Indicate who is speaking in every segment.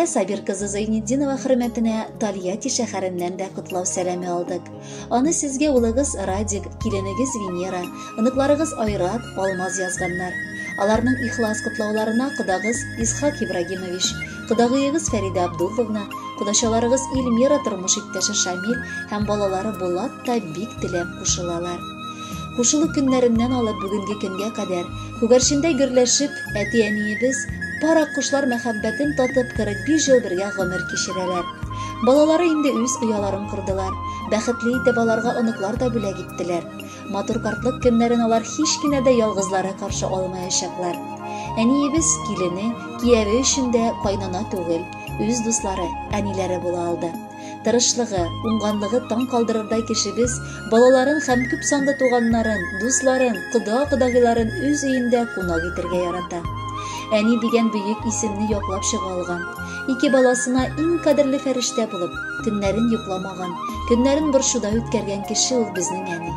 Speaker 1: Наилә Сабир кызы Зайнетдинова хөрмәтенә Тольятти шәһәреннән дә котлау сәламе алдык. Аны сезгә улыгыз Радик, киленегез Венера, оныкларыгыз Айрат, Алмаз язганнар. Аларның ихлас котлауларына кодагыз Исхак Ибрагимович, кодагыегыз Фәридә Абдулловна, кодачаларыгыз Эльмира тормыш иптәше Шамил һәм балалары Булат та бик теләп кушылалар. Кушылу көннәреннән алып бүгенге көнгә кадәр күгәрчендәй гөрләшеп, әти-әниебез пар аккошлар мәхәббәтен татып 45 ел бергә гомер кичерәләр. Балалары инде үз ояларын кордылар. Бәхетле итеп аларга оныклар да бүләк иттеләр. Матур картлык көннәрен алар һич кенә дә ялгызлары каршы алмаячаклар. Әниебез килене, кияве өчен дә кайнана түгел, үз дуслары, әниләре була алды. Тырышлыгы, уңганлыгы таң калдырырдай кешебез балаларын һәм күп санлы туганнарын, дусларын, кода-кодагыйларын үз өендә кунак итергә ярата. Әни дигән бөек исемне яклап чыга алган. Ике баласына иң кадерле фәрештә булып, төннәрен йокламаган, көннәрен борчуда үткәргән кеше ул безнең әни.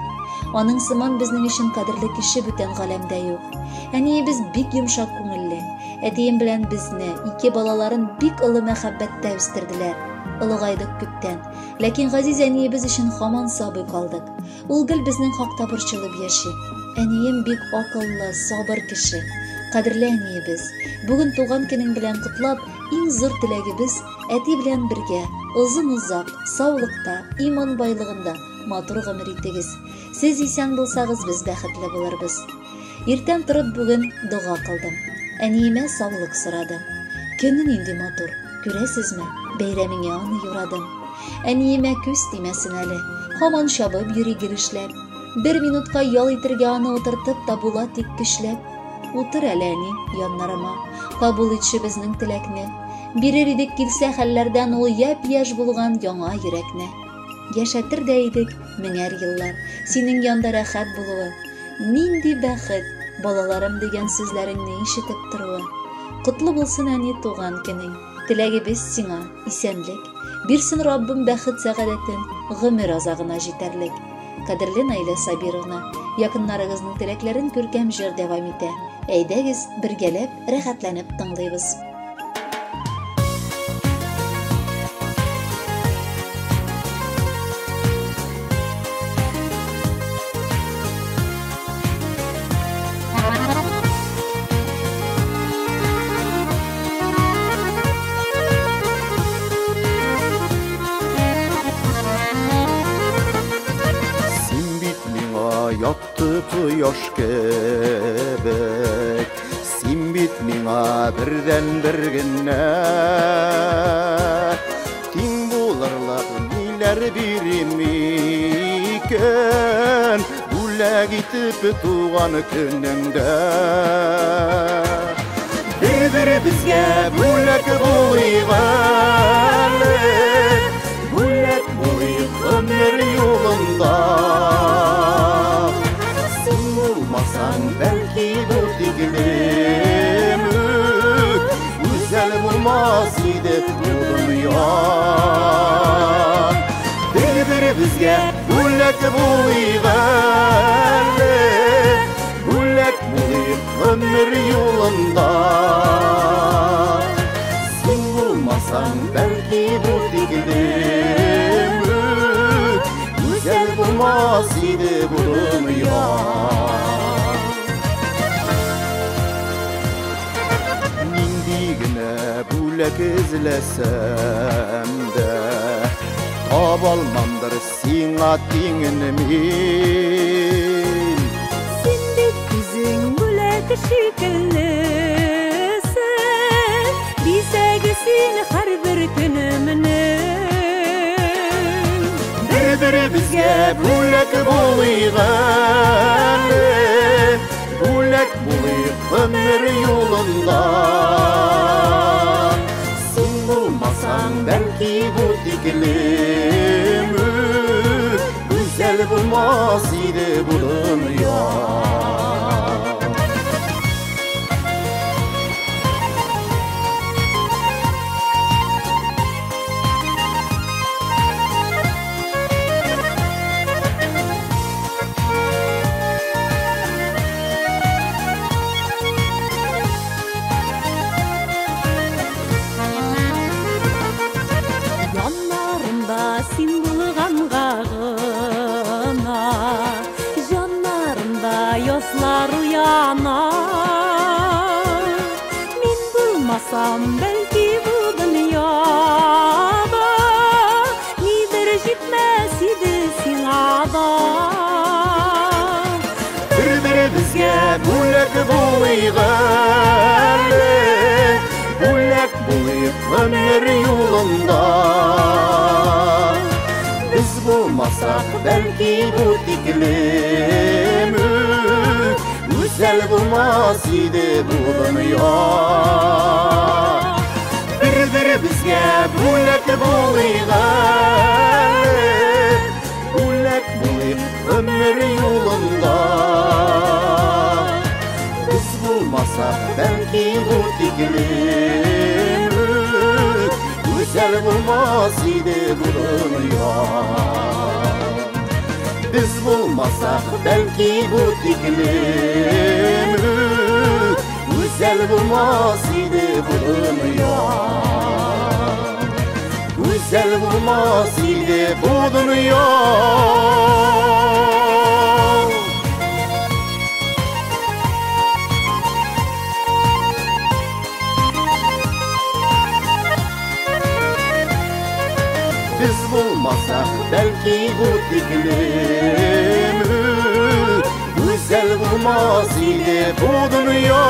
Speaker 1: Аның сыман безнең өчен кадерле кеше бүтән галәмдә юк. Әниебез бик йомшак күңелле. Әтием белән безне, ике балаларын бик олы мәхәббәттә үстерделәр. Олыгайдык күптән. Ләкин газиз әниебез өчен һаман сабый калдык. Ул гел безнең хакта борчылып яши. Әнием бик акыллы, сабыр кеше. Кадерле әниебез, бүген туган көнең белән котлап, иң зур теләгебез әти белән бергә озын-озак, саулыкта, иман байлыгында матур гомер итегез. Сез исән булсагыз, без бәхетле булырбыз. Иртән торып бүген дога кылдым. Әниемә саулык сорадым. Көне нинди матур, күрәсезме, бәйрәмеңә аны юрадым. Әниемә күз тимәсен әле, һаман чабып йөри гел эшләп. Бер минутка ял итергә аны утыртып та була тик көчләп. Утыр әле, әни, яннарыма, кабул итче безнең теләкне. Бирер идек килсә хәлләрдән ул япь-яшь булган яңа йөрәкне. Яшәтер дә идек меңәр еллар, синең янда рәхәт булуы. Нинди бәхет, балаларым дигән сүзләреңне ишетеп торуы. Котлы булсын, әни, туган көнең. Теләгебез сиңа, исәнлек. Бирсен Раббым бәхет сәгадәтен, гомер азагына җитәрлек. Кадерле Наилә Сабировна, якыннарыгызның теләкләрен күркәм җыр дәвам итә. Әйдәгез, бергәләп, рәхәтләнеп тыңлыйбыз.
Speaker 2: Син бит миңа якты кояш кебек, Син бит миңа бердән-бер генә. Тиң булырлык ниләр бирим икән, Бүләк итеп туган көнеңдә. Бер-беребезгә бүләк булыйк әле, Бүләк булыйк гомер юлында. Син булмасаң, бәлки бу тиклем үк Гүзәл булмас иде бу дөнья. Бер-беребезгә бүләк булыйк әле, Бүләк булыйк гомер юлында. Син булмасаң, бәлки бу тиклем үк Гүзәл булмас иде бу дөнья. Нинди генә бүләк эзләсәм дә, Табалмамдыр сиңа тиңен мин.
Speaker 3: Син бит үзең бүләк шикеллесең, Бизәге син һәрбер көнемнең.
Speaker 2: Бер-беребезгә бүләк булыйк әле, Бүләк булыйк гомер юлында. Син булмасаң, бәлки бу тиклем үк Гүзәл булмас иде бу дөнья.
Speaker 3: булмасам, бәлки бу дөньяда нидер җитмәс иде сиңа да.
Speaker 2: Бер-беребезгә бүләк булыйк әле, бүләк булыйк гомер юлында. Без булмасак, бәлки бу тиклем үк гүзәл булмас иде бу дөнья. Бер-беребезгә бүләк булыйк әле, бүләк булыйк гомер юлында. Без булмасак, бәлки бу тиклем үк гүзәл булмас иде бу дөнья. Без булмасак, бәлки бу тиклем үк гүзәл булмас иде бу дөнья. Гүзәл булмас иде бу дөнья. Без булмасак, бәлки бу тиклем үк гүзәл булмас иде бу дөнья.